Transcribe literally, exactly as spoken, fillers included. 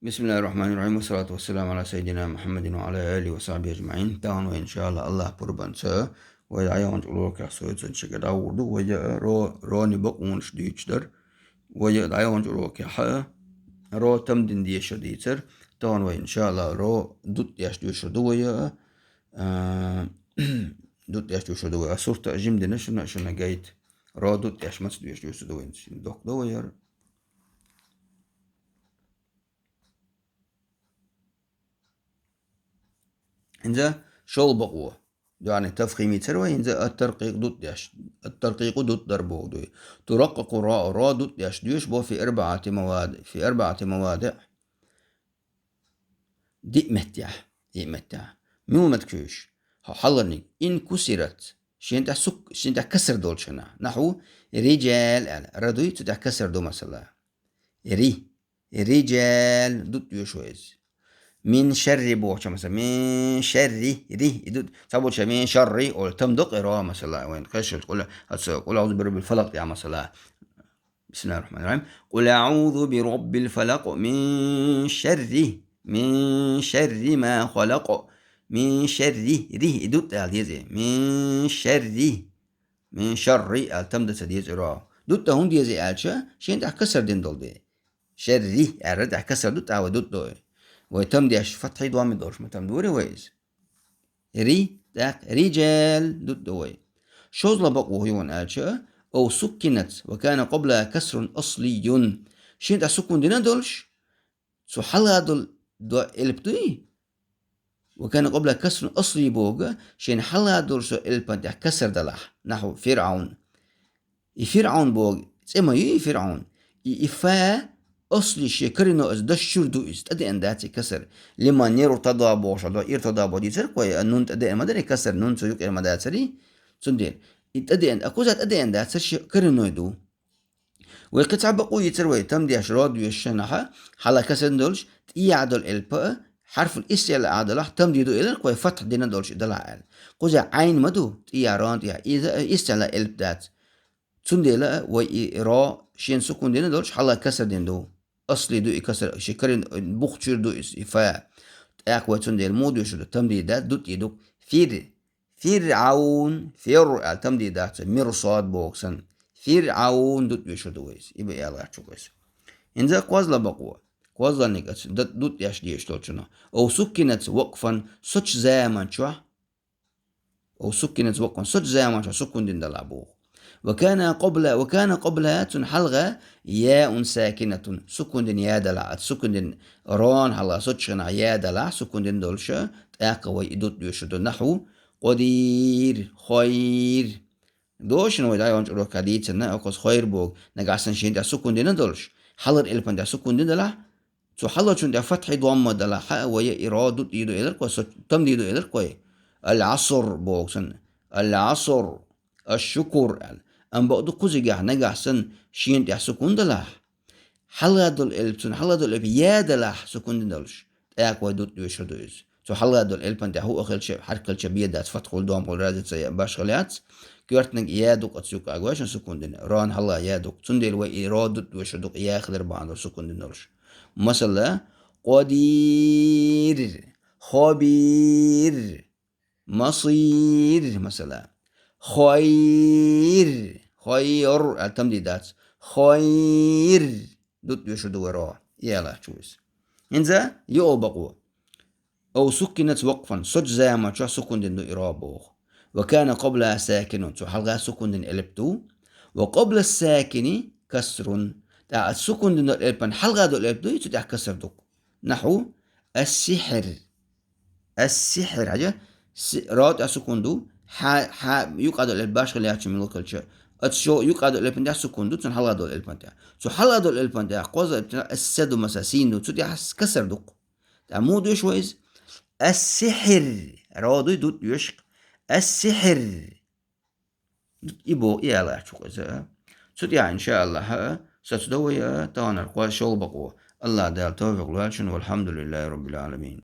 بسم الله الرحمن الرحيم، والصلاة والسلام على سيدنا محمد وعلى آله وصحبه أجمعين. Тахана вай, иншааллахӀ, АллахӀ пурбанца вай дӀаяханчу урокехь соцанчигара дӀагӀур ду. Вай а ро, рони бакъонаш дуьйцуш дара. Вай а дӀаяханчу урокехь ро тамдина дешар дийцар. Тахана вай, иншааллахӀ, ро дутӀ деш доьшур ду вай а, а, дутӀ деш доьшур ду вай а. Сурт а жима дина шуна, шуна гайта. Ро дутӀ деш маца доьшур ду вай, шуна доккха ду вай яра. ХӀинца шолгӀа бакъо. Яъни тафхим йийцар вай, хӀинца ат-таркъикъ дутӀ деш. Ат-таркъикъу дутӀ дар боху дуй. Тураккъакъу ро, ро дутӀ деш доьшу бо фи арбаӀати мавади, фи арбаӀати мавадиӀ. Диъ меттехь, диъ меттехь. Муьлха меттиг ю уьш? Хьо хьалхарниг. Ин кусират. Шен тӀехь сук-, шен тӀехь касар долчу хенахь. Нахьу риджал аьлла. Ра дуй, цу тӀехь касар ду, масала. Ри. Риджал, дутӀ доьшу вай иза. Мин шарри бохуча, масала, мин шарри, ри, и дутӀ, цхьаболча мин шарри, олу там докъий ро, масала, вайн кхешалц къула, аса, къул аъузу бираббил фалакъ тӀехь, масала. Бисмиллахир рахманир рахим. Къул аъузу бираббил фалакъ, мин шарри, мин шарри ма халакъ, мин шарри, ри, и дутӀ аьлла деза, мин шарри, мин шарри аьлла там дан ца деза ро. ДутӀ дан хӀунда деза аьлча, шен тӀехь касар дина долу де. Шарри, аьрра тӀехь касар ду, тӀаккха вай дутӀ до. Вай там деш фатхьи домми долуш ма там дури вай иза. Ри, тӀаккха риджал дутӀ до вай. ШолгӀа бакъо хӀун ю аьлча, ау суккинат ва кана къабла касрун аслийюн. Шен тӀехь сукун дина долуш, цу хьалха долу до элп дуй? Ва кана къабла касрун аслий боху, шен хьалха долуш со элпан тӀехь касар далахь, нахьу ФирӀаун. И ФирӀаун боху, цӀе ма ю и ФирӀаун. И, и фа асли шен карино иза даш чуьра ду иза, тӀедеана дац и касар. Лиман иртада бохуш хьо до, иртада боху дийцар кхой, а нун тӀедеана ма дарий касар, нун цу юкъера ма дацарий? Цундела. И тӀедеана, а кхуза тӀедеана дацар шен кариной ду. Вай кхин цхьа бакъо йийцар вай, там деш ро доьшуш шайнахьа, хьала касар долуш, тӀехьа долу элпа, хьарфул истиъла а далахь, там дийр ду элира кхой, фатхь дина долуш и далахь аьлла. Кхуза Ӏайн ма ду, тӀехьа рон тӀехьа, иза а истиъла элп дац. Цундела а вай и ро шен сукун дина долуш, хьала касар дина ду. Асли ду и касар, ши карин бух чуьра ду иза, и фа. ТӀаккха вай цундела муха доьшур ду, там дийр дац, дутӀ дийр ду. Фир. ФирӀаун, фир аьлла там дийр дац, мирсад боху санна. ФирӀаун дутӀ доьшур ду вай иза. И бен аьлла гӀерташ ву иза. ХӀинца кхозлагӀа бакъо. КхозлагӀниг аца д-, дутӀ деш дезаш долчунах. Ау суккинат вакъфан, соцу заман чохь. Ау суккинат вакъфан, соцу заман чохь сукун дина далахь боху. Ва кана къабла, ва кана къабла, цунна хьалха, яун сакинатун, сукун дина я далахь, аца сукун дина рон хьалха, соцу хенахь я далахь, сукун дина долуша, тӀаккха вай и дутӀ доьшур ду. Нахьу, къадир, хойр. Дошина вай дӀайончу урокехь дийцина, окхуза хойр боху, нагахь санна шен тӀехь сукун дина долуш, хьалхара элпан тӀехь сукун дина далахь, цу хьалхарчун тӀехь фатхьи домма далахь, хьа а вай и ро дутӀ дийр ду элира кхой, со-, там дийр ду элира кхой. Ал-Ӏаср боху санна. Ал-Ӏаср. Аш-шукур аьлла. Амма бакъду кхузигахь нагахь санна шен тӀехь сукун далахь. Хьалха долу элп, цунна хьалха долу элп я далахь, сукун дина долуш. ТӀаккха вай дутӀ доьшур ду иза. Цу хьалха долу элпан тӀехь хӀуъа хилча, хьарк хилча бен дац, фатхьа хуьлу, дом хуьлу, разница башха хилац. Коьртаниг я ду-кх аца юкъа агой шуна сукун дина. Рон хьалха я ду-кх. Цундела вай и ро дутӀ доьшур ду-кх я хилар бахьана долуш сукун дина долуш. Масала, къадир, хабир, масир, масала. Хойр, хойр, аьлла там дийр дац. Хойр, дутӀ доьшур ду вай ро. И аьлла гӀерташ ву иза. ХӀинца йоӀал бакъо. Ау суккинат вакъфан, соцу заман чохь сукун дина ду и ро боху. Ва кана къабла сакинун, цу хьалха сукун дина элп ду. Ва къабла сакини касрун. ТӀаккха сукун дина долу элпан хьалха долу элп дуй, цу тӀехь касар ду-кх. Нахьу, ас-сихьр. Ас-сихьр, хьажа, си-, ро тӀехь сукун ду, хьа, хьа, юкъа долу элп башха хила яц муьлххачу. Аца шо юкъа долу элпан тӀехь сукун ду, цунна хьалха долу элпан тӀехь. Цу хьалха долу элпан тӀехь, кхоза элпан тӀехь, ас-сад ду, масала, син ду, цу тӀехь касар ду-кх. ТӀаккха муха доьшу вай иза? Ас-сихьр. Ро дуй, дутӀ доьшу-кх. Ас-сихьр. И боху, и аьлла гӀерташ ву-кх иза. Цу тӀехь, иншааллахӀ, сацадо вай таханара кхо-, шолгӀа бакъо. АллахӀ Дала тавфикъ лойла шуна, валхьамдулиллахӀи раббил Ӏаламин.